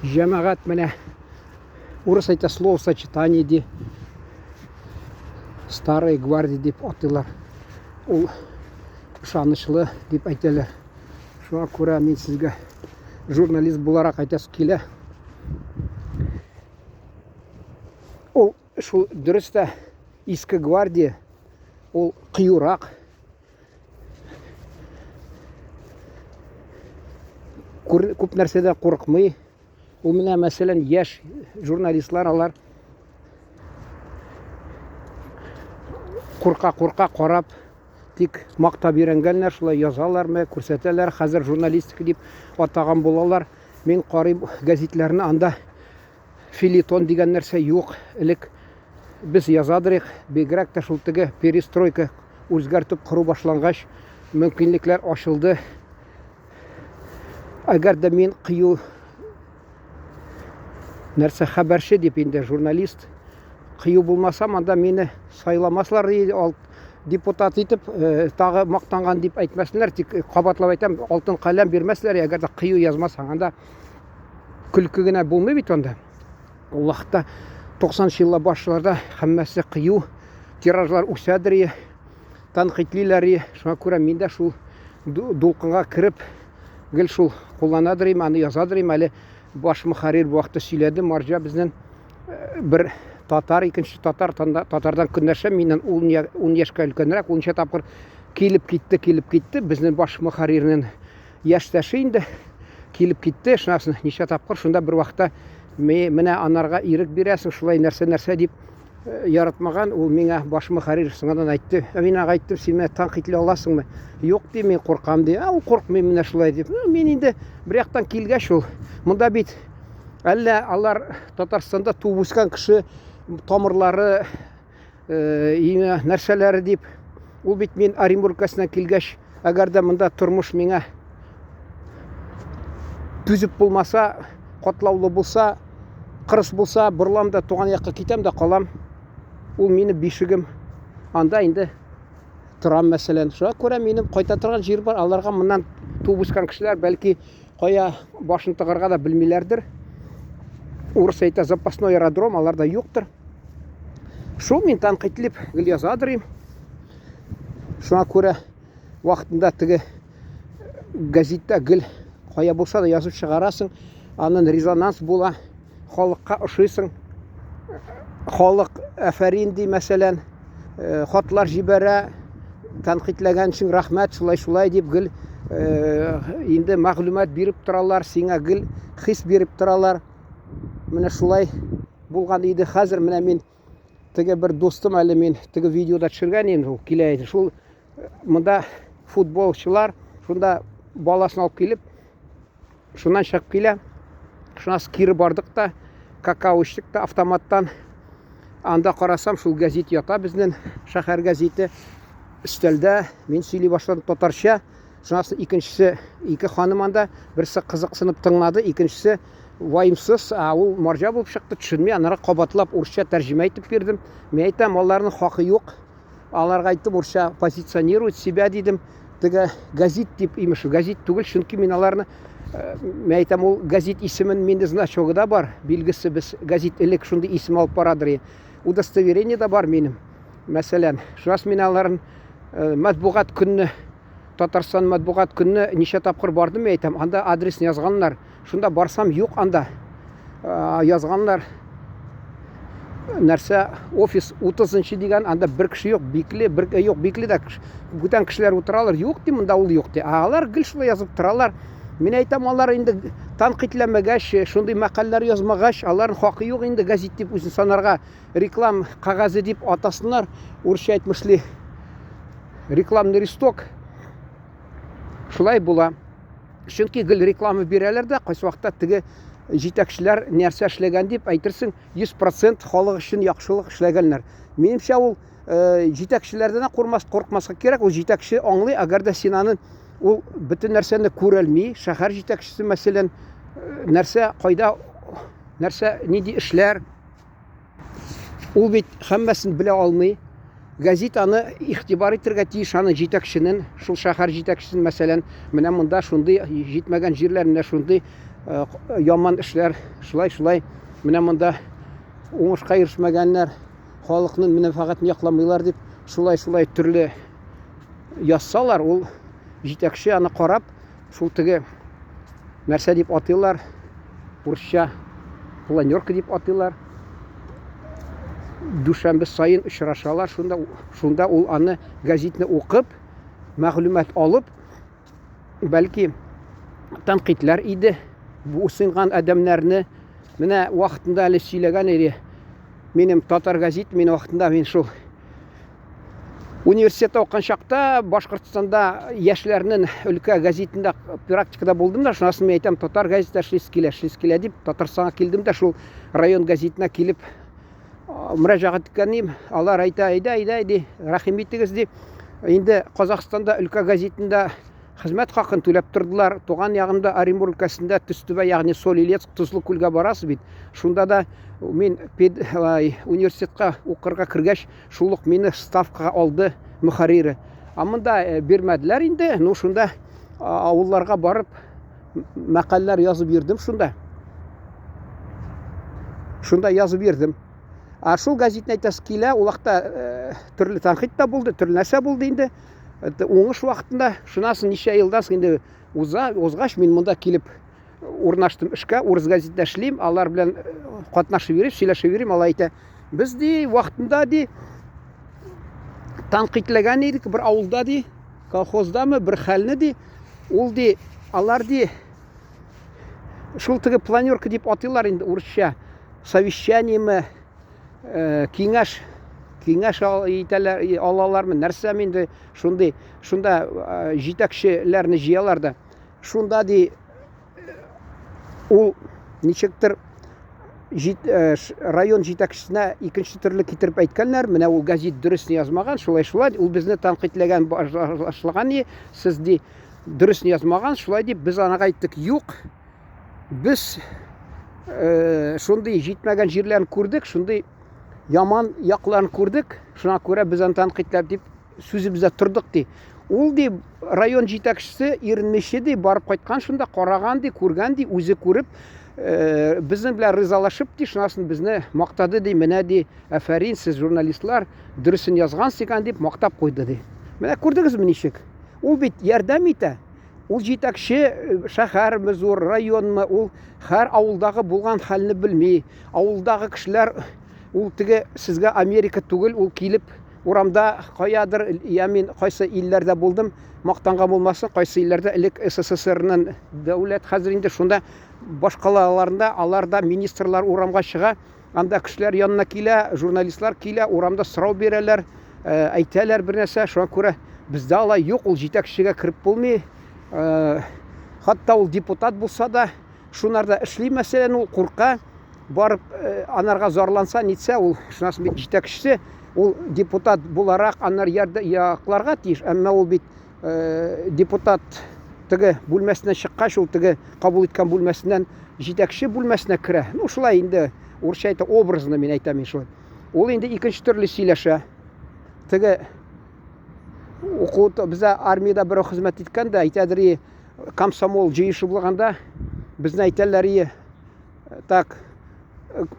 Җәмәгать менә урыс әйтә словосочетание ди. Старая гвардия дип атыйлар. Ул ышанычлы дип әйтәләр. Шуңа күрә мин сезгә журналист буларак әйтәсе килә. Ул шул дөрес тә иске гвардия, ул кыюрак. Күп нәрсәдә курыкмый. Ул менә, мәсәлән, яшь журналистлар алар курка-курка карап, тик мактап өйрәнгәннәр, шулай язалармы, күрсәтәләр. Хәзер журналистика дип атаган булалар. Мин карыйм гәзитләрне, анда Филитон дигән нәрсә юк. Элек без язадырык, бигрәк тә шул теге перестройка үзгәртеп кору башлангач, мөмкинлекләр ачылды. Әгәр дә мин кыю нәрсә хәбәрче дип инде журналист кыю булмасам, анда мине сайламаслар иде, депутат итеп, э, тагы мактанган дип әйтмәсеннәр, тик кабатлап әйтәм, алтын каләм бирмәсләр, әгәр дә кыю язмасаң, анда көлке генә булмый бит анда. Ул вакытта 90 еллар башларда һәммәсе кыю, тиражлар үсәдер, тәнкыйтьлиләр. Шуңа күрә мин дә шул дулкынга кереп, гел шул кулланадыр идем, аны язадыр идем. Әле баш мөхәррир бу вакытта сөйләде, Марҗа безнең э, бер татар, икенче татар, татардан көнләшә, миннән 10 яшькә өлкәнрәк, ул ничә тапкыр килеп китте, килеп китте. Безнең баш мөхәррирнең яшьтәше инде килеп китте, шунасын ничә тапкыр шунда бер вакытта менә анарга ирек бирәсең, шулай нәрсә-нәрсә дип э, яратмаган, ул миңа баш мөхәррир соңыннан әйтте. Ә мин аңа әйттем, син менә тәнкыйтьли аласыңмы? Юк ди, мин куркам ди. Ә ул куркмый менә шулай дип. Ну, мин инде бер яктан килгәч ул. Монда бит әллә алар Татарстанда туып үскән кеше тамырлары Э, нәрсәләре дип. Ул бит мин Оренбург өлкәсеннән килгәч, әгәр дә монда тормыш миңа түзеп булмаса, катлаулы булса, кырыс булса, борылам да туган якка китәм дә калам. Ул минем бишегем. Анда инде торам, мәсәлән. Шуңа күрә минем кайта торган җир бар. Аларга моннан туып үскән кешеләр бәлки кая башын тыгарга да белмиләрдер. Урыс әйтә, запасной аэродром аларда юктыр. Шул мин тәнкыйтьләп гел язадыр. Шуңа күрә вакытында теге газетта гел кая булса да язып чыгарасың, аннан резонанс була, халыкка ошыйсың. Халык әфәрин ди, мәсәлән, э, хатлар җибәрә, тәнкыйтьләгән өчен рәхмәт, шулай-шулай дип гел э, инде мәгълүмат биреп торалар, сиңа гел хис биреп торалар. Менә шулай булган иде. Хәзер менә мин теге бер дустым әле мин теге видеода төшергән идем, ул килә иде. Шул э, монда футболчылар шунда баласын алып килеп, шуннан чыгып килә. Шуннан кире бардык та, какао эчтек тә автоматтан. Анда карасам, шул гәзит ята безнең шәһәр гәзите. Өстәлдә мин сөйли башладым татарча. Шуннан соң икенчесе, ике ханым анда, берсе кызыксынып тыңлады, икенчесе ваемсыз, ә ул марҗа булып чыкты, төшенми, аннары кабатлап урысча тәрҗемә итеп бирдем. Мин әйтәм, аларның хакы юк. Аларга әйттем, урысча позиционирует себя дидем. Теге газет дип, имеш, газет түгел, чөнки мин аларны э, мин әйтәм, ул газет исемен миндә значогы да бар, билгесе без газет элек шундый исем алып барадыр. Удостоверение да бар минем. Мәсәлән, шуннан мин аларын э, матбугат көнне Татарстан матбугат көнне ничә тапкыр бардым, мин әйтәм, анда адресны язганнар. Шунда барсам, юк анда. Язганнар нәрсә офис 30 дигән, анда бер кеше юк, бикле, бер э, юк, бикле дә бүтән кешеләр утыралар. Юк ди, монда ул юк ди. Ә алар гел шулай язып торалар. Мин әйтәм, алар инде тәнкыйтьләмәгәч, шундый мәкаләләр язмагач, аларның хакы юк инде газет дип үзен санарга. Реклам кәгазе дип атасыннар, урысча әйтмешли, рекламный листок. Шулай була. Чөнки гел реклама бирәләр дә, кайсы вакытта теге җитәкчеләр нәрсә эшләгән дип әйтерсең, 100% халык өчен яхшылык эшләгәннәр. Минемчә, ул э, җитәкчеләрдән дә курмас, куркмаска кирәк. Ул җитәкче аңлый, әгәр дә син аны ул бөтен нәрсәне күрәлми, шәһәр җитәкчесе, мәсәлән, э, нәрсә, кайда, нәрсә, нинди эшләр, Ул бит һәммәсен белә алмый. Гәзит аны игътибар итергә тиеш, аны җитәкченең, шул шәһәр җитәкчесен, мәсәлән, менә монда шундый җитмәгән җирләр, менә шундый яман эшләр, шулай шулай менә монда уңышка ирешмәгәннәр, халыкның мәнфәгатен якламыйлар дип, шулай шулай төрле язсалар, ул җитәкче аны карап, шул теге нәрсә дип атыйлар, урысча планерка дип атыйлар. Дүшәмбе саен очрашалар, шунда шунда ул аны гәзитне укып, мәгълүмат алып, бәлки тәнкыйтьләр иде бу сынган адәмнәрне. Менә вакытында әле сөйләгән иде. Минем татар гәзит, мин вакытында мин шул университетта укыган чакта Башкортстанда яшьләрнең өлкә гәзитендә практикада булдым да, шуннан соң мин әйтәм, татар гәзитендә эшлисе килә, эшлисе килә дип, Татарстанга килдем дә, шул район гәзитенә килеп мөрәҗәгать иткән идем. Алар әйтә, әйдә, әйдә, ди, рәхим итегез, ди. Инде Казахстанда өлкә гәзитендә хезмәт хакын түләп тордылар. Туган ягымда Оренбург өлкәсендә Төстүбә, ягъни Соль-Илецк тозлы күлгә барасыз бит. Шунда да мин пед, университетка укырга кергәч, шул ук мине ставкага алды мөхәррире. Ә монда э, бирмәделәр инде, ну шунда авылларга барып мәкаләләр язып йөрдем шунда. Шунда язып йөрдем. Ә шул гәзитне әйтәсе килә, ул вакытта э, төрле тәнкыйть тә булды, төрле нәрсә булды инде. Уңыш вакытында, шуннан соң ничә елдан соң инде уза, узгач мин монда килеп урнаштым эшкә, урыс гәзитендә эшлим, алар белән э, катнашып йөрим, сөйләшеп йөрим, алар әйтә, без ди вакытында ди тәнкыйтьләгән идек бер авылда ди, колхоздамы бер хәлне ди, ул ди, алар ди шул теге планерка дип атыйлар инде урысча, совещаниеме, э, киңәш киңәш итәләр, алалармы, нәрсәме инде шундый, шунда э, җитәкчеләрне җыялар да. Шунда ди ул ничектер җит, э, район җитәкчесенә икенче төрле китереп әйткәннәр, менә ул гәзит дөрес язмаган, шулай шулай, ул безне тәнкыйтьләгән башлаган ди, сез ди дөрес язмаган, шулай дип без анага әйттек, юк, без э, шундый җитмәгән җирләрен күрдек, шундый яман якларын күрдек, шуңа күрә без аны тәнкыйтьләп дип сүзебездә тордык ди. Ул ди район җитәкчесе иренмиче ди барып кайткан шунда караган ди, күргән ди, үзе күреп, э, безнең белән ризалашып ди, шунасын безне мактады ди, менә ди, афәрин, сез журналистлар дөресен язгансыз икән дип мактап куйды ди. Менә күрдегезме ничек? Ул бит ярдәм итә. Ул җитәкче э, шәһәрме зур, районмы, ул һәр авылдагы булган хәлне белми. Авылдагы кешеләр ул теге сезгә Америка түгел, ул килеп Урамда каядыр, я мин кайсы илләрдә булдым, мактанган булмасын, кайсы илләрдә элек СССРның дәүләт, хәзер инде шунда башкалаларында аларда министрлар урамга чыга, анда кешеләр янына килә, журналистлар килә, урамда сорау бирәләр, э, әйтәләр бер нәрсә, шуңа күрә бездә алай юк, ул җитәкчегә кереп булмый. Э, хәтта ул депутат булса да, Шунарда эшли, мәсәлән, ул курка, барып э, анарга зарланса, нитсә, ул шуннан бит җитәкчесе, ул депутат буларак анар якларга тиеш, әмма ул бит э, депутат теге бүлмәсеннән чыккач, ул теге кабул иткән бүлмәсеннән җитәкче бүлмәсенә керә. Ну, шулай инде, урысча әйтә, образно мин әйтәм инде шулай. Ул инде икенче төрле сөйләшә. Теге уку бездә армиядә берәү хезмәт иткән дә әйтәдер, комсомол җыешы булганда безне әйтәләр ие так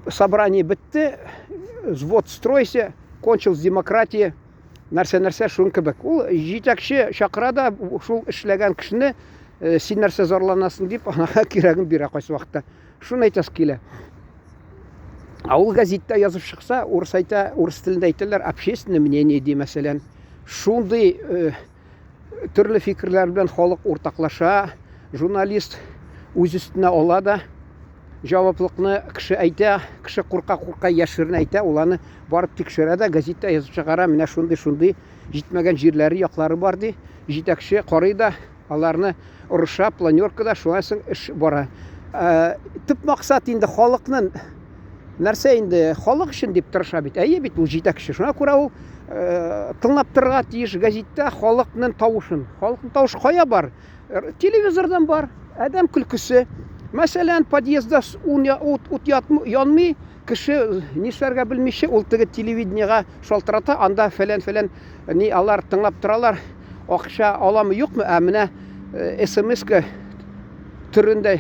собрание бетте взвод стройся кончилась демократия нәрсә нәрсә шуның кебек ул җитәкче чакыра да шул эшләгән кешене э, син нәрсә зарланасың дип анага кирәген бирә кайсы вакытта шуны әйтәсе килә ә ул гәзиттә язып чыкса урыс әйтә урыс телендә әйтәләр общественное мнение ди мәсәлән шундый э, Төрле фикерләр белән халык уртаклаша, журналист үз өстенә ала да җаваплыкны кеше әйтә, кеше курка-курка яшерен әйтә, ул аны барып тикшерә дә, гәзиттә язып чыгара, менә шундый-шундый җитмәгән җирләре, яклары бар ди. Җитәкче карый да, аларны орыша, планеркада, шулай соң эш бара. Ә, төп максат инде халыкның нәрсә инде халык өчен дип тырыша бит. Әйе бит ул җитәкче. Шуңа күрә ул э, тыңлап торырга тиеш гәзиттә халыкның тавышын. Халыкның тавышы кая бар? Телевизордан бар. Адәм көлкесе. Мәсәлән, подъездда ут, ут янмый, кеше нишләргә белмичә, ул теге телевидениега шалтырата, анда фәлән-фәлән ни алар тыңлап торалар, акча аламы юкмы, ә менә э, смс-ка төрендә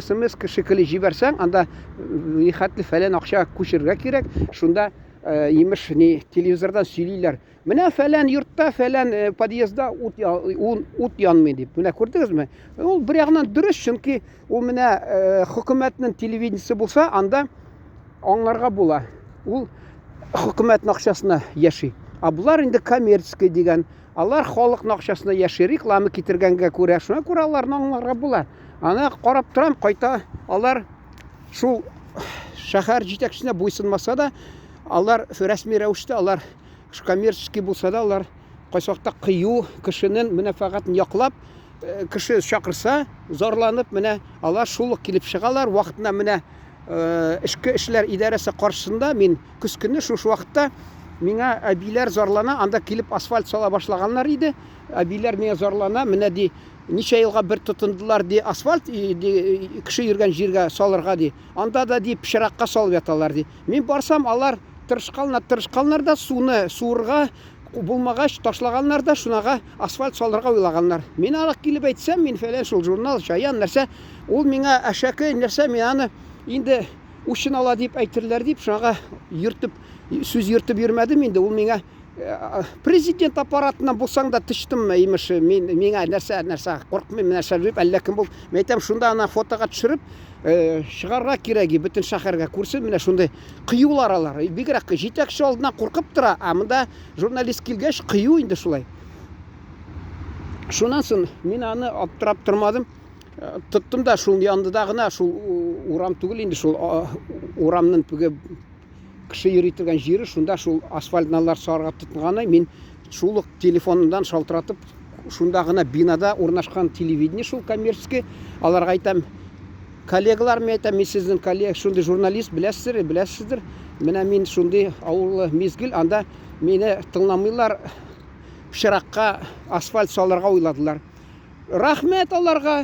смс шикелле җибәрсәң, анда нихәтле фәлән акча күчерергә кирәк. Шунда имеш ни телевизордан сөйлиләр. Менә фәлән йортта, фәлән подъездда ут, ут янмый дип. Менә күрдегезме? Ул бер ягыннан дөрес, чөнки ул менә хөкүмәтнең телевидениесе булса, анда аңларга була. Ул хөкүмәтнең акчасына яши. Ә болар инде коммерческий дигән. Алар халыкның акчасына яши, реклама китергәнгә күрә. Шуңа күрә аларны аңларга була. Ана карап торам, кайта алар шул шәһәр җитәкчесенә буйсынмаса да, алар рәсми рәвештә алар коммерческий булса да, алар кайсы вакытта кыю кешенең мәнфәгатен яклап, э, кеше чакырса, зарланып, менә алар шул ук килеп чыгалар. Вакытында менә э, эчке эшләр идарәсе каршысында мин көз көне шушы вакытта миңа әбиләр зарлана, анда килеп асфальт сала башлаганнар иде. Әбиләр миңа зарлана, менә ди, ничә елга бер тотындылар ди асфальт ди, кеше йөргән җиргә салырга ди. Анда да ди пычракка салып яталар ди. Мин барсам, алар тырышканнар, тырышканнар да суны суырга булмагач ташлаганнар да шунага асфальт салырга уйлаганнар. Мин аны килеп әйтсәм, мин фәлән шул журнал, чаян нәрсә, ул миңа әшәке нәрсә, мин аны инде үчен ала дип әйтерләр дип, шуңа йөртеп, сүз йөртеп йөрмәдем инде. Ул миңа э, президент аппаратыннан булсаң да тычтым, имеш, мин миңа нәрсә, нәрсә, куркмыйм, нәрсә дип, әллә кем бул. Мин әйтәм, шунда ана фотога төшереп, э, чыгарга кирәк, бөтен шәһәргә күрсен, менә шундый кыюлар алар. Бигрәк җитәкче алдыннан куркып тора, ә монда журналист килгәч, кыю инде шулай. Шуннан соң мин аны аптырап тормадым. Э, тоттым да шул янында гына, шул урам түгел инде, шул урамның теге кеше йөри торган җире, шунда шул асфальтналар сарга тотынганы, мин шул ук телефоныннан шалтыратып, шунда гына бинада урнашкан телевидение шул коммерческий, аларга әйтәм, коллегалар, мин әйтәм, мин сезнең коллега, шундый журналист, беләсездер, беләсездер, менә мин шундый авырлы мизгел, анда мине тыңламыйлар, пычракка асфальт салырга уйладылар. Рәхмәт аларга.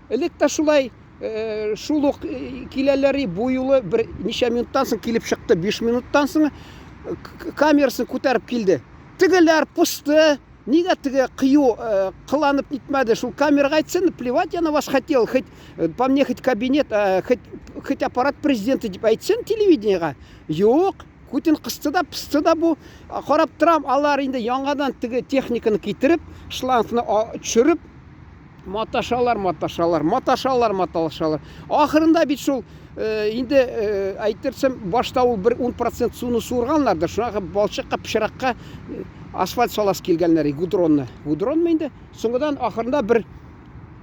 Элек тә шулай э, шул ук э, киләләр, бу юлы бер ничә минуттан соң килеп чыкты, 5 минуттан соң э, камерасын күтәреп килде. Тегеләр посты, нигә теге кыю кыланып нитмәде, шул камерага әйтсен, плевать я на вас хотел, хоть по мне хоть кабинет, хоть, хоть аппарат президента дип әйтсен телевидениега. Юк, Күтен кысты да, пысты да бу. Карап торам, алар инде яңадан теге техниканы китереп, шлангны төшереп, маташалар, маташалар, маташалар, маташалар. Ахырында бит шул э, инде э, әйтерсем, башта ул бер 10% суны суырганнар да, шуңа балчыкка, пычракка э, асфальт саласы килгәннәр, гудронны. Гудронмы инде? Соңгыдан ахырында бер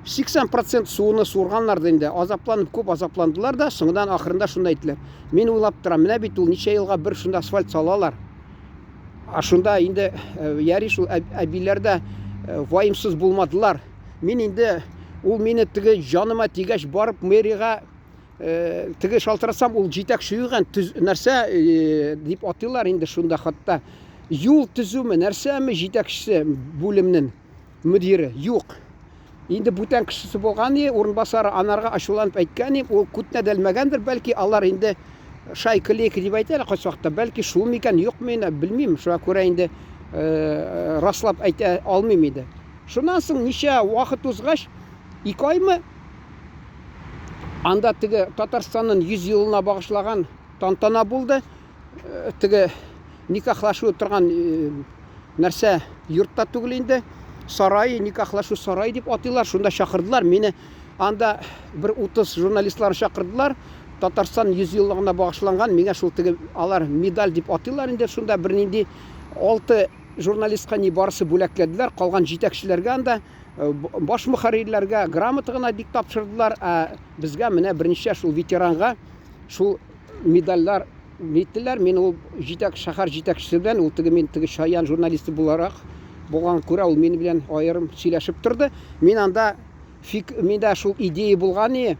80% суны суырганнар да инде, азапланып, күп азапландылар да, соңыннан ахырында шунда әйттеләр. Мин уйлап торам, менә бит ул ничә елга бер шунда асфальт салалар. А шунда инде э, яри шул әбиләр дә э, ваемсыз булмадылар. Мин инде ул мине теге җаныма тигәч барып мэрияга э, теге шалтыратсам, ул җитәкче юган нәрсә дип атыйлар инде шунда хатта. Юл төзүме, нәрсәме җитәкчесе бүлемнең. Мөдире, юк. Инде бүтән кешесе булган и, урынбасары анарга ачуланып әйткән и, ул күтенә дә элмәгәндер, бәлки алар инде шайка-лейка дип әйтәләр кайсы вакытта, бәлки шул микән, юкмы инде, белмим, шуңа күрә инде э, раслап әйтә алмыйм инде. Шуннан соң ничә вакыт узгач, ике аймы, анда теге Татарстанның 100 елына багышлаган тантана булды. Э, теге никахлашу торган э, нәрсә йортта түгел инде, сарай, никахлашу сарай дип атыйлар, шунда чакырдылар мине. Анда бер 30 журналистлар чакырдылар. Татарстан 100 еллыгына багышланган, миңа шул теге алар медаль дип атыйлар инде, шунда бернинди 6 журналистка ни барысы бүләкләделәр, калган җитәкчеләргә анда э, баш мөхәррирләргә грамота гына бик тапшырдылар, ә безгә менә берничә шул ветеранга шул медальләр ниттеләр. Мин ул җитәк шәһәр җитәкчесе белән, ул теге мин теге Чаян журналисты буларак булган күрә, ул минем белән аерым сөйләшеп торды. Мин анда фик, миндә шул идея булган и,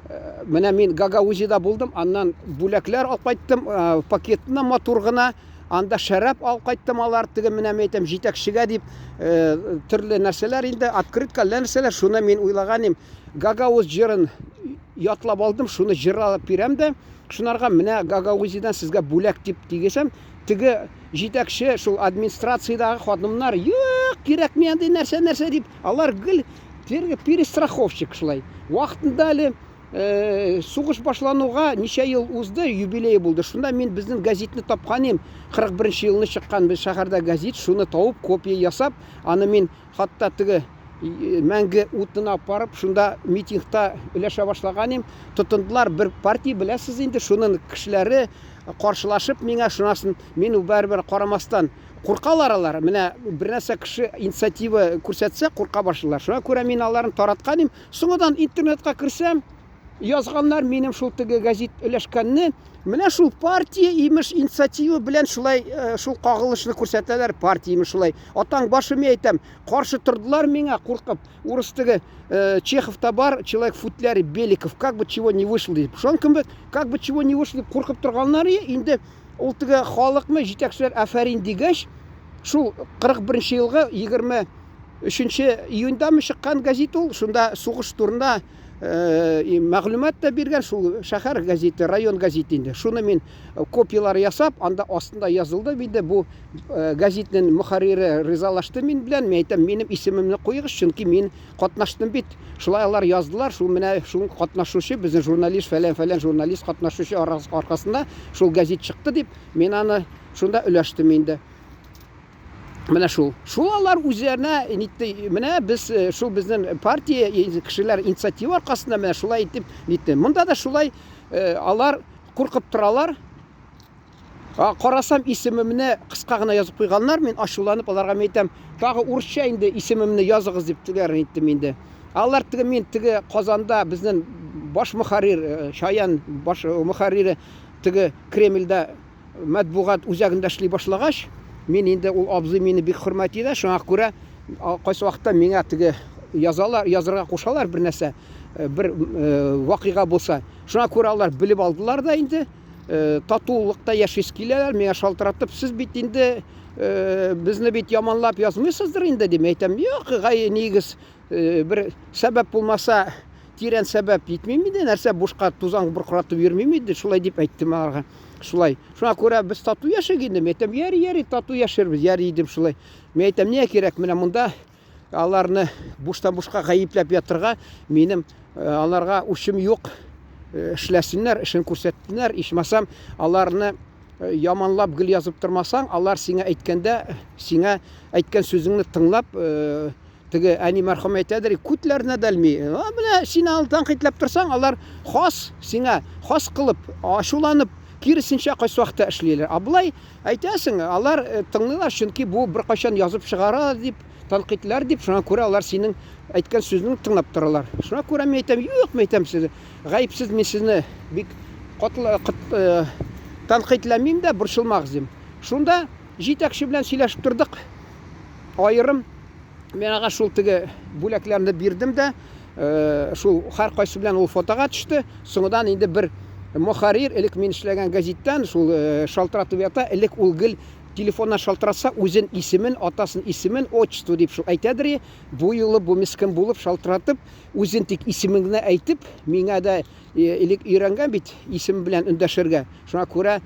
э, менә мин Гагаузида булдым, аннан бүләкләр алып кайттым, э, пакетына матур гына, анда шәраб алып кайттым алар, теге менә мин әйтәм җитәкчегә дип, э, төрле нәрсәләр инде, открытка, нәрсәләр, шуны мин уйлаган идем. Гагауз җырын ятлап алдым, шуны җырлап бирәм дә, шунарга менә Гагаузидан сезгә бүләк дип дигесәм, теге җитәкче, шул администрациядәге ханымнар, юк, кирәкми андый нәрсә, нәрсә дип, алар гел Перестраховщик шулай. Вакытында әле сугыш башлануга ничә ел узды, юбилей булды. Шунда мин безнең газетны тапкан идем. 41 елны чыккан без шәһәрдә газет, шуны табып, копия ясап, аны мин хатта теге мәңге утына апарып, шунда митингта өләшә башлаган идем. Тотындылар бер партия, беләсез инде, шуның кешеләре каршылашып миңа, шунасын мин ул барыбер карамастан куркалар алар. Менә бер нәрсә кеше инициатива күрсәтсә, курка башлыйлар. Шуңа күрә мин аларны тараткан идем. Соңыдан интернетка керсәм, язганнар минем шул теге газет өләшкәнне. Менә шул партия имеш инициатива белән шулай шул кагылышны күрсәтәләр, партия имеш шулай. Атаң башы мин әйтәм, каршы тордылар миңа куркып. Урыс теге Чеховта бар, человек в футляре Беликов, как бы чего не вышло дип. Шуның кебек, как бы чего не вышло дип куркып торганнар инде ул теге халыкны җитәкчеләр афәрин дигәч, шул 41 елгы 23 июньдәме чыккан газет ул, шунда сугыш турында мәгълүмат та биргән шул шәһәр газеты, район газеты инде. Шуны мин копиялар ясап, анда астында язылды инде бу газетның мөхәррире ризалашты мин белән. Мин әйтәм, минем исемемне куегыз, чөнки мин катнаштым бит. Шулай алар яздылар, шул менә шул катнашучы, безнең журналист фәлән-фәлән журналист катнашучы аркасында шул газет чыкты дип, мин аны шунда өләштем инде. Менә шул. Шул алар үзләренә нитте. Менә без шул безнең партия кешеләр инициатива аркасында менә шулай итеп нитте. Монда да шулай алар куркып торалар. Карасам исемемне кыска гына язып куйганнар, мин ачуланып аларга мин әйтәм, тагы урысча инде исемемне языгыз дип тегеләрен әйттем инде. Алар теге мин теге Казанда безнең баш мөхәррир, Чаян баш мөхәррире теге Кремльдә матбугат үзәгендә эшли башлагач, мин инде ул абзый мине бик хөрмәт итә, шуңа күрә кайсы вакытта миңа теге язалар, язырга кушалар бер нәрсә, бер вакыйга булса. Шуңа күрә алар белеп алдылар да инде, татулыкта яшисе киләләр, миңа шалтыратып, сез бит инде безне бит яманлап язмыйсыздыр инде, дим. Әйтәм, юк, гай нигез бер сәбәп булмаса, тирән сәбәп итмим инде, нәрсә бушка тузан боркыратып йөрмим инде, шулай дип әйттем аларга. Шулай. Шуңа күрә без тату яшик инде. Мин әйтәм, яри, яри, тату яшәрбез, яри идем шулай. Мин әйтәм, нигә кирәк менә монда аларны буштан бушка гаепләп ятырга, минем аларга үчем юк. Эшләсеннәр, эшен күрсәтсеннәр, ичмасам, аларны яманлап гел язып тормасаң, алар сиңа әйткәндә, сиңа әйткән сүзеңне тыңлап, теге әни мәрхүм әйтәдер, күтләренә дә элми. Менә син аны тәнкыйтьләп торсаң, алар хас сиңа, хас кылып, ачуланып, киресенчә кайсы вакытта эшлиләр. Ә болай әйтәсең, алар тыңлыйлар, чөнки бу беркайчан язып чыгара дип, тәнкыйтьләр дип, шуңа күрә алар синең әйткән сүзеңне тыңлап торалар. Шуңа күрә мин әйтәм, юк, мин әйтәм сезне, гаепсез мин сезне бик катлы тәнкыйтьләмим дә, борчылмагыз дим. Шунда җитәкче белән сөйләшеп тордык. Аерым Мин аңа шул теге бүләкләрне бирдем дә, шул һәркайсы белән ул фотога төште. Соңыннан инде бер мөхәррир, элек мин эшләгән газеттан шул шалтыратып ята, элек ул гел телефоннан шалтыратса, үзен исемен, атасын исемен, отчество дип шул әйтәдер. Бу юлы бу мескен булып шалтыратып, үзен тик исемен генә әйтеп, миңа да элек өйрәнгән бит исем белән эндәшергә. Шуңа күрә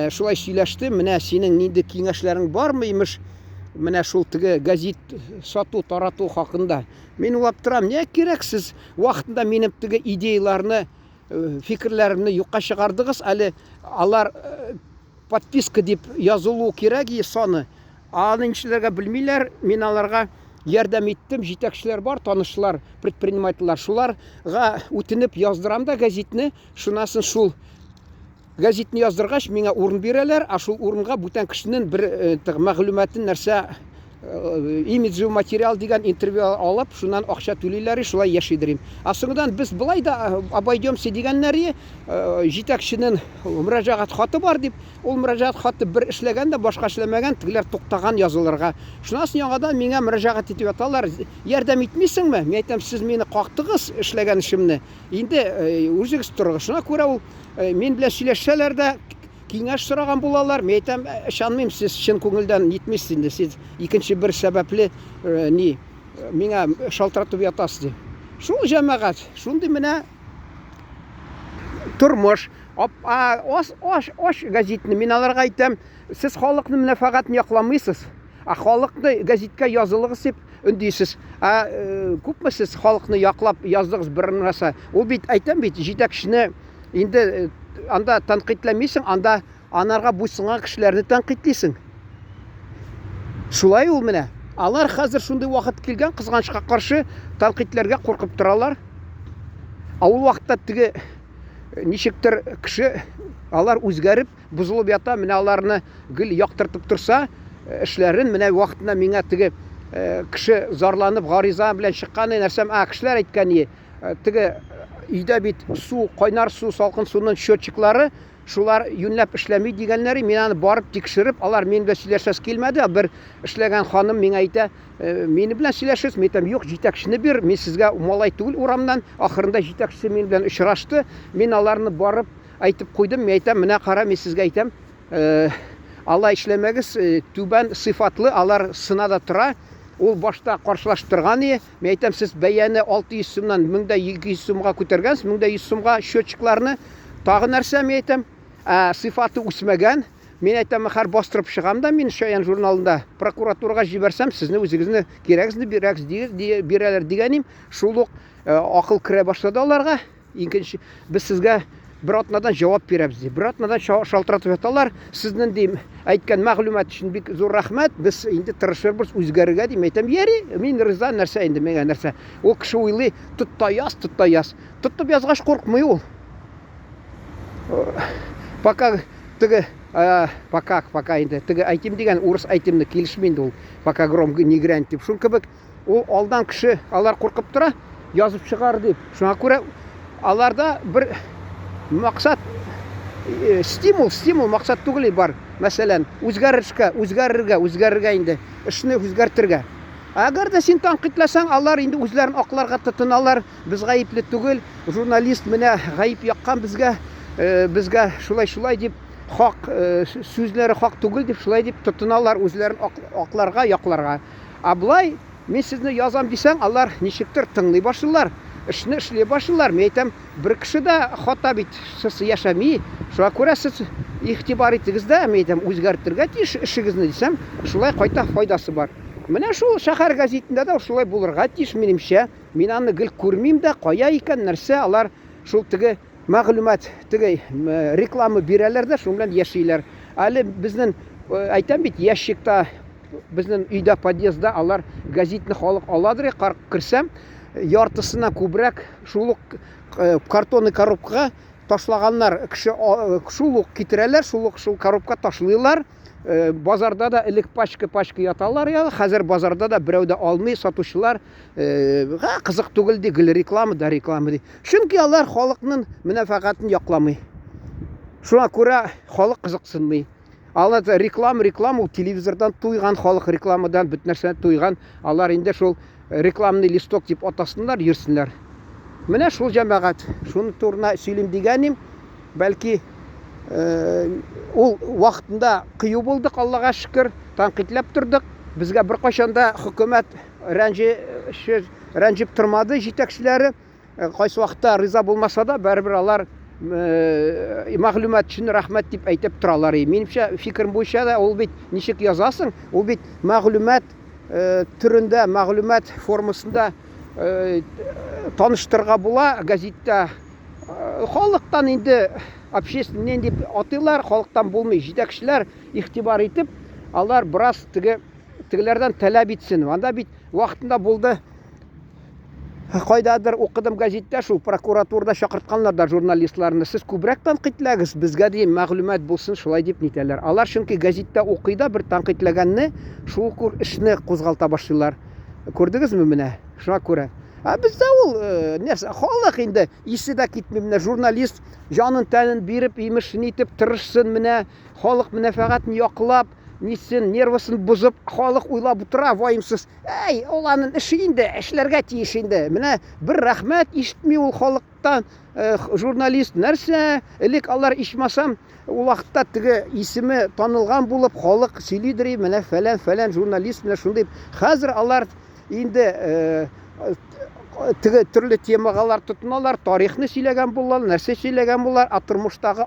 шулай сөйләште. Менә синең нинди киңәшләрең бармы, имеш, менә шул теге газет сату, тарату хакында. Мин уйлап торам, нигә кирәк сез вакытында минем теге идеяларны, фикерләремне юкка чыгардыгыз, әле алар подписка дип язылу кирәк и саны. Аны ничеләргә белмиләр, мин аларга ярдәм иттем, җитәкчеләр бар, танышлар, предпринимательләр, шуларга үтенеп яздырам да газетны, шунасын шул газетны яздыргач, миңа урын бирәләр, ә шул урынга бүтән кешенең бер мәгълүматын нәрсә имиджевый материал дигән интервью алып, шуннан акча түлиләр, шулай яшидер им. Ә соңыннан без былай да обойдемся дигәннәре, җитәкченең мөрәҗәгать хаты бар дип, ул мөрәҗәгать хаты бер эшләгән дә, башка эшләмәгән, тегеләр туктаган язылырга. Шуннан соң яңадан миңа мөрәҗәгать итеп яталар, ярдәм итмисеңме? Мин әйтәм, сез мине кактыгыз эшләгән эшемне, инде үзегез торыгыз. Шуңа күрә ул мин белән сөйләшсәләр дә, киңәш сораган булалар. Мин әйтәм, ышанмыйм, сез чын күңелдән нитмисез инде, сез икенче бер сәбәпле ни, миңа шалтыратып ятасыз ди. Шул җәмәгать, шундый менә тормыш. Аш, аш, аш газетны мин аларга әйтәм, сез халыкның мәнфәгатен якламыйсыз. Ә халыкны гәзиткә язылыгыз дип өндисез. Ә күпме сез халыкны яклап яздыгыз бер нәрсә? Ул бит әйтәм бит, җитәкчене инде анда тәнкыйтьләмисең, анда анарга буйсынган кешеләрне тәнкыйтьлисең. Шулай ул менә. Алар хәзер шундый вакыт килгән, кызганычка каршы, тәнкыйтьләргә куркып торалар. Ә ул вакытта теге ничектер кеше алар үзгәреп, бозылып ята, менә аларны гел яктыртып торса, эшләрен менә вакытында миңа теге кеше зарланып гариза белән чыккан нәрсәм, а кешеләр әйткән, теге өйдә бит су, кайнар су, салкын суның счетчиклары Шулар юньләп эшләми дигәннәре, мин аны барып тикшереп, алар минем белән сөйләшәсе килмәде. Бер эшләгән ханым миңа әйтә, «Э, мине белән сөйләшегез. Мин әйтәм, юк, җитәкчене бир, мин сезгә малай түгел урамнан. Ахырында җитәкчесе минем белән очрашты. Мин аларны барып әйтеп куйдым. Мин әйтәм, менә кара, мин сезгә әйтәм, э, алай эшләмәгез, э, түбән сыйфатлы, алар сына да тора. Ул башта каршылашып торган ие. Мин әйтәм, сез бәяне 600 сумнан 1200 сумга күтәргәнсез, 1100 сумга счетчикларны. Тагы нәрсә, мин әйтәм, ә, сыйфаты үсмәгән. Мин әйтәм, хәр бастырып чыгам да мин Чаян журналында прокуратурага җибәрсәм, сезне үзегезне кирәгезне бирәгез, бирәләр дигәнем, шул ук э, акыл керә башлады аларга. Икенче, без сезгә бер атнадан җавап бирәбез ди. Бер атнадан шалтыратып яталар. Сезнең дим, әйткән мәгълүмат өчен бик зур рәхмәт. Без инде тырышырбыз үзгәрергә дим. Әйтәм, яри, мин риза, нәрсә инде миңа нәрсә. Ул кеше уйлый, тот та яз, тот та яз. Тотып язгач куркмый ул. Пока теге пока, пока инде теге әйтим дигән урыс әйтемне килешми инде ул. Пока гром не грянет дип. Шул кебек Ул алдан кеше, алар куркып тора, язып чыгар дип. Шуңа күрә аларда бер максат, э, стимул, стимул максат түгел бар. Мәсәлән, үзгәрешкә, үзгәрергә, үзгәрергә инде, эшне үзгәртергә. Әгәр дә син тәнкыйтьләсәң, алар инде үзләрен акларга тотыналар. Без гаепле түгел, журналист менә гаеп яккан безгә, э, безгә шулай-шулай дип, хак э, сүзләре хак түгел дип, шулай дип тотыналар үзләрен акларга, якларга. Ә болай, мин сезне язам дисәң, алар ничектер тыңлый башлыйлар, эшне эшли башлыйлар. Мин әйтәм, бер кеше дә хата бит сез яшәми, шуңа күрә сез игътибар итегез дә, мин әйтәм, үзгәртергә тиеш эшегезне дисәм, шулай кайта файдасы бар. Менә шул шәһәр гәзитендә дә шулай булырга тиеш, минемчә. Мин аны гел күрмим дә, кая икән, нәрсә, алар шул теге мәгълүмат, теге реклама бирәләр дә, шуның белән яшиләр. Әле безнең, әйтәм бит, ящикта Безнең өйдә подъездда алар газетны халык аладыр, карап керсәм, яртысына күбрәк шул ук э, картонный коробкага ташлаганнар. Кеше э, шул ук китерәләр, шул ук шул коробка ташлыйлар. Э, базарда да элек пачка-пачка яталар я, хәзер базарда да берәү дә алмый, сатучылар кызык түгел ди, гел реклама да реклама ди. Чөнки алар халыкның мәнфәгатен якламый. Шуңа күрә халык кызыксынмый. Алар реклама, реклама, ул телевизордан туйган халык рекламадан бөтен нәрсәдән туйган. Алар инде шул рекламный листок дип атасыннар, йөрсеннәр. Менә шул җәмәгать, шуны турына сөйлим дигәнем, бәлки э, ул вакытында кыю булдык, Аллага шөкер, тәнкыйтьләп тордык. Безгә беркайчан да хөкүмәт рәнҗи, рәнҗеп тормады җитәкчеләре. Э, кайсы вакытта риза булмаса да, барыбер алар э, мәгълүмат өчен рәхмәт дип әйтеп торалар. Минемчә, фикерем буенча да ул бит ничек язасың, ул бит мәгълүмат э, төрендә, мәгълүмат формасында таныштырырга була газетта. Халыктан инде общественный дип атыйлар, халыктан булмый. Җитәкчеләр игътибар итеп, алар бераз теге тегеләрдән таләп итсен. Анда бит вакытында булды Кайдадыр укыдым гәзиттә, шул прокуратурада чакыртканнар да журналистларны. Сез күбрәк тәнкыйтьләгез, безгә ди мәгълүмат булсын, шулай дип нитәләр. Алар чөнки гәзиттә укый да бер тәнкыйтьләгәнне шул күр эшне кузгалта башлыйлар. Күрдегезме менә? Шуңа күрә. Ә бездә ул э, нәрсә, халык инде исе дә китми менә журналист җанын тәнен биреп, имеш, нитеп тырышсын менә халык мәнфәгатен яклап, нитсен, нервысын бозып, халык уйлап утыра ваемсыз. Әй, ул аның эше инде, эшләргә тиеш инде. Менә бер рәхмәт ишетми ул халыктан, э, журналист нәрсә, элек алар ичмасам, ул вакытта теге исеме танылган булып, халык сөйлидер, менә фәлән, фәлән журналист менә шундый. Хәзер алар инде э, теге төрле темагалар тотыналар, тарихны сөйләгән булалар, нәрсә сөйләгән булалар, ә тормыштагы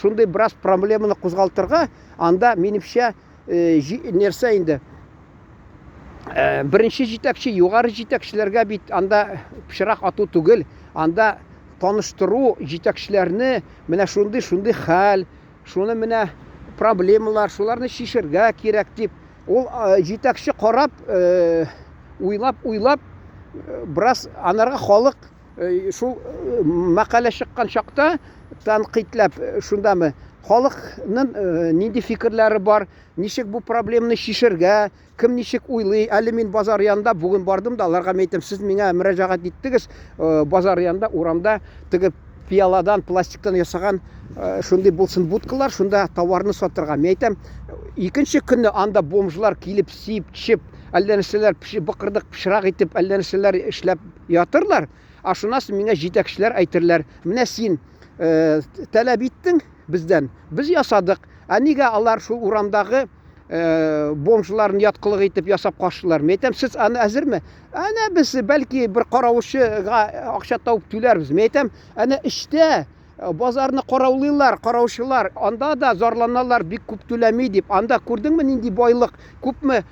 шундый бераз проблеманы кузгалтырга, анда, минемчә, э, нәрсә инде, Беренче җитәкче, югары җитәкчеләргә бит анда пычрак ату түгел, анда таныштыру җитәкчеләрне, менә шундый шундый хәл, шуны менә проблемалар, шуларны чишергә кирәк дип. Ул җитәкче карап, уйлап, уйлап, бераз анарга халык шул мәкалә чыккан чакта тәнкыйтьләп шундамы, халыкның нинди фикерләре бар, ничек бу проблеманы чишергә, кем ничек уйлый. Әле мин базар янында бүген бардым да, аларга мин әйтәм, сез миңа мөрәҗәгать иттегез, базар янында, урамда теге пиаладан, пластиктан ясаган шундый булсын будкалар, шунда товарны сатырга. Мин әйтәм, икенче көнне анда бомжлар килеп, сип, чип, әллә нәрсәләр, быкырдык, пычрак итеп, әллә нәрсәләр эшләп ятырлар. Ә шуннан соң миңа җитәкчеләр әйтерләр, менә син таләп иттең бездән, без ясадык. Ә нигә алар шул урамдагы бомжларны яткылык итеп ясап качтылар? Мин әйтәм, сез аны әзерме? Әнә без бәлки бер каравылчыга акча табып түләрбез. Мин әйтәм, әнә эчтә базарны караулыйлар, караучылар, анда да зарланалар, бик күп түләми дип. Анда күрдеңме нинди байлык, күпме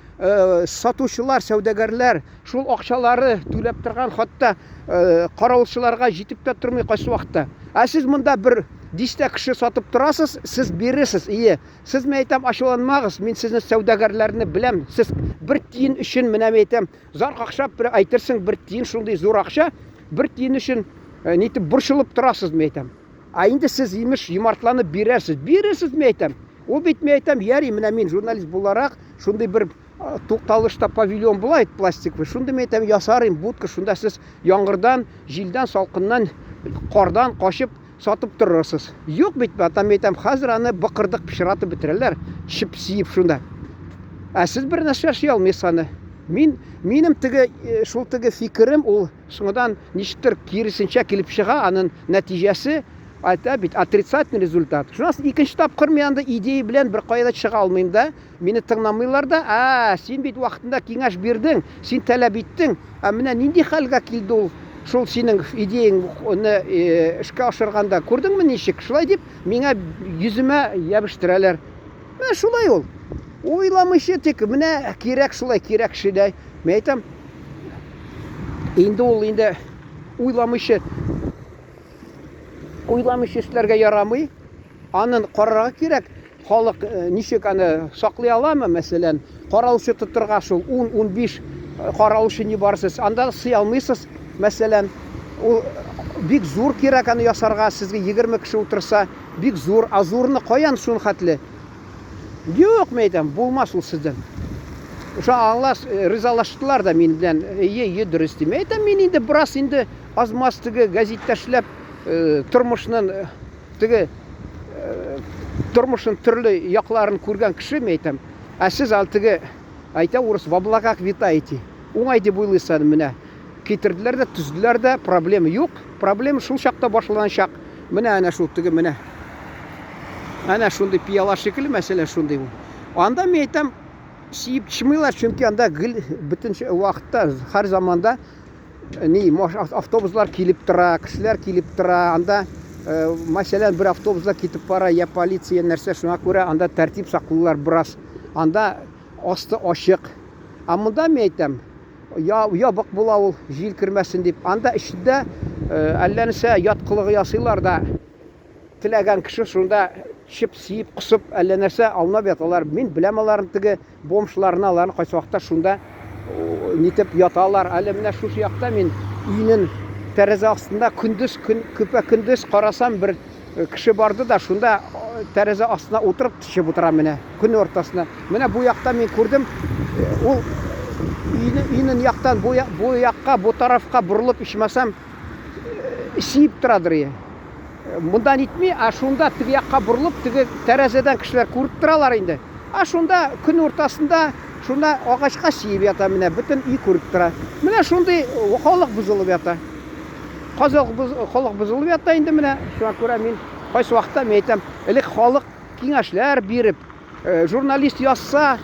сатучылар, сәүдәгәрләр, шул акчалары түләп торган, хатта каравылчыларга җитеп тә тормый кайсы вакытта. Ә сез монда бер дистә кеше сатып торасыз, сез бирерсез, ие. Сез, мин әйтәм, ачуланмагыз, мин сезне сәүдәгәрләрне беләм. Сез бер тиен өчен, менә мин әйтәм, зар какшап бер әйтерсең, бер тиен шундый зур акча, бер тиен өчен э, нитеп борчылып торасыз, мин әйтәм. Ә инде сез имеш юмартланып бирәсез. Бирерсез, мин әйтәм. Ул бит, мин әйтәм, яри, менә мин журналист буларак, шундый бер э, тукталышта павильон була бит пластиковый, шундый мин әйтәм, ясарым будка, шунда сез яңгырдан, җилдән, салкыннан, кардан качып сатып торырсыз. Юк бит, атам әйтәм, хәзер аны быкырдык пычратып бетерәләр, чеп сиеп шунда. Ә сез бер нәрсә эшли алмыйсыз аны. Мин, минем теге, э, шул теге фикерем, ул соңдан ничектер киресенчә килеп чыга, аның нәтиҗәсе, әйтә бит, отрицательный результат. Шуннан соң икенче тапкыр мин анда идея белән бер кая да чыга алмыйм да, мине тыңламыйлар да, ә, син бит вакытында киңәш бирдең, син таләп иттең, Ә менә нинди хәлгә килде ул шул синең идеяңне эшкә ашырганда, күрдеңме ничек? Шулай дип миңа йөземә ябештерәләр. Менә шулай ул. Уйламыйча тик менә кирәк шулай, кирәк шулай. Мин әйтәм, инде ул инде уйламыйча уйламыйча эшләргә ярамый. Анын карарга кирәк. Халык э, ничек аны саклый аламы, мәсәлән, караучы тотырга шул 10-15 э, караучы ни барсыз, анда сый алмыйсыз, мәсәлән, ул бик зур кирәк аны ясарга, сезгә 20 кеше утырса, бик зур, а зурны каян шун хәтле? Юк, мен әйтәм, булмас ул сездән. Ошо аңлас, э, ризалаштылар да мин белән, ие, ие, дөрес дим. Әйтәм, мин инде бераз инде аз-маз теге гәзиттә эшләп, тормышның Теге тормышның төрле якларын күргән кеше, мин әйтәм. Ә сез ал теге әйтә урыс в облаках витаете. Уңай дип уйлыйсыз аны менә. Китерделәр дә, төзделәр дә, проблема юк. Проблема шул чакта башланачак. Менә әнә шул теге менә. Әнә шундый пиала шикелле мәсәлән шундый ул. Анда мин әйтәм, сиеп чымыйлар, чөнки анда гел бөтен вакытта, һәр заманда ни автобуслар килеп тора, кешеләр килеп тора. Анда, э, мәсәлән, бер автобуслар китеп бара, я полиция, нәрсә, шуңа күрә анда тәртип саклыйлар бераз. Анда асты ачык. Ә монда мин әйтәм, я ябык була ул, җил кермәсен дип. Анда эчендә э, әллә нәрсә яткылыгы ясыйлар да, теләгән кеше шунда чып сиеп, косып, әллә нәрсә аунап яталар. Мин беләм аларны теге бомжларны, аларны кайсы вакытта шунда нитеп яталар. Әле менә шушы якта мин өйнең тәрәзә астында көндез көн көпә көндез карасам бер э, кеше барды да шунда э, тәрәзә астына утырып төшеп утыра менә көн уртасына. Менә бу якта мин күрдем, э, ул өйне өйнең яктан бу, бу якка, бу тарафка борылып ичмасам сиеп торадыр. Монда нитми, ә шунда теге якка борылып, теге тәрәзәдән кешеләр күреп торалар инде. Ә шунда көн уртасында шунда агачка сиеп ята менә, бөтен өй күреп тора. Менә шундый халык бозылып ята. Казак халык бозылып ята инде менә. Шуңа күрә мин кайсы вакытта мин әйтәм, элек халык киңәшләр биреп, Журналист язса,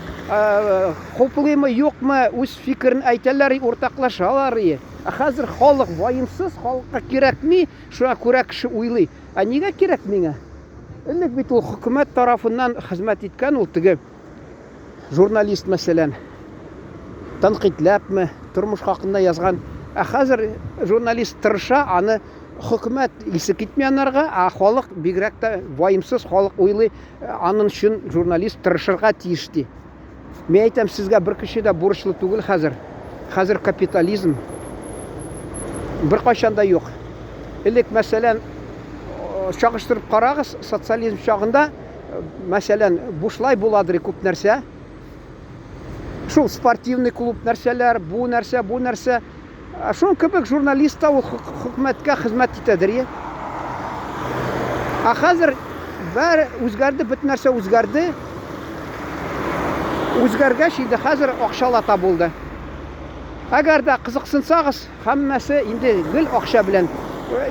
хуплыймы, юкмы, үз фикерен әйтәләр, уртаклашалар. Ә хәзер халык ваемсыз, халыкка кирәкми, шуңа күрә кеше уйлый. Ә нигә кирәк миңа? Элек бит ул хөкүмәт тарафыннан хезмәт иткән ул теге журналист, мәсәлән. Тәнкыйтьләпме, тормыш хакында язган. Ә хәзер журналист тырыша, аны хөкүмәт исе китми анарга, ә халык бигрәк тә ваемсыз халык уйлый, анын өчен журналист тырышырга тиеш ди. Мин әйтәм, сезгә бер кеше дә бурычлы түгел хәзер. Хәзер капитализм беркайчан да юк. Элек, мәсәлән, чагыштырып карагыз, социализм чагында, мәсәлән, бушлай буладыр күп нәрсә. Шул спортивный клуб нәрсәләр, бу нәрсә, бу нәрсә. Шуның кебек журналист та ул хөкүмәткә хезмәт итәдер, е. Ә хәзер бәр үзгәрде, бөтен нәрсә үзгәрде. Үзгәргәч, инде хәзер акчалата булды. Әгәр дә кызыксынсагыз, һәммәсе инде гел акча белән.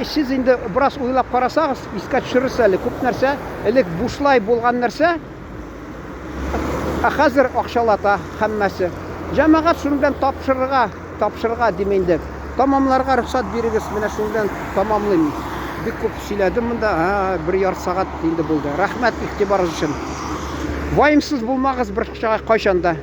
Сез инде бераз уйлап карасагыз, искә төшерерсез әле, күп нәрсә элек бушлай булган нәрсә, Ә хәзер акчалата һәммәсе. Җәмәгать шуның белән тапшырырга, тапшырырга дим инде. Тамамларга рөхсәт бирегез, менә шуның белән тамамлыйм. Бик күп сөйләдем монда, ә, бер ярты сәгать инде булды. Рәхмәт игътибарыгыз өчен. Ваемсыз булмагыз бер кайчан да.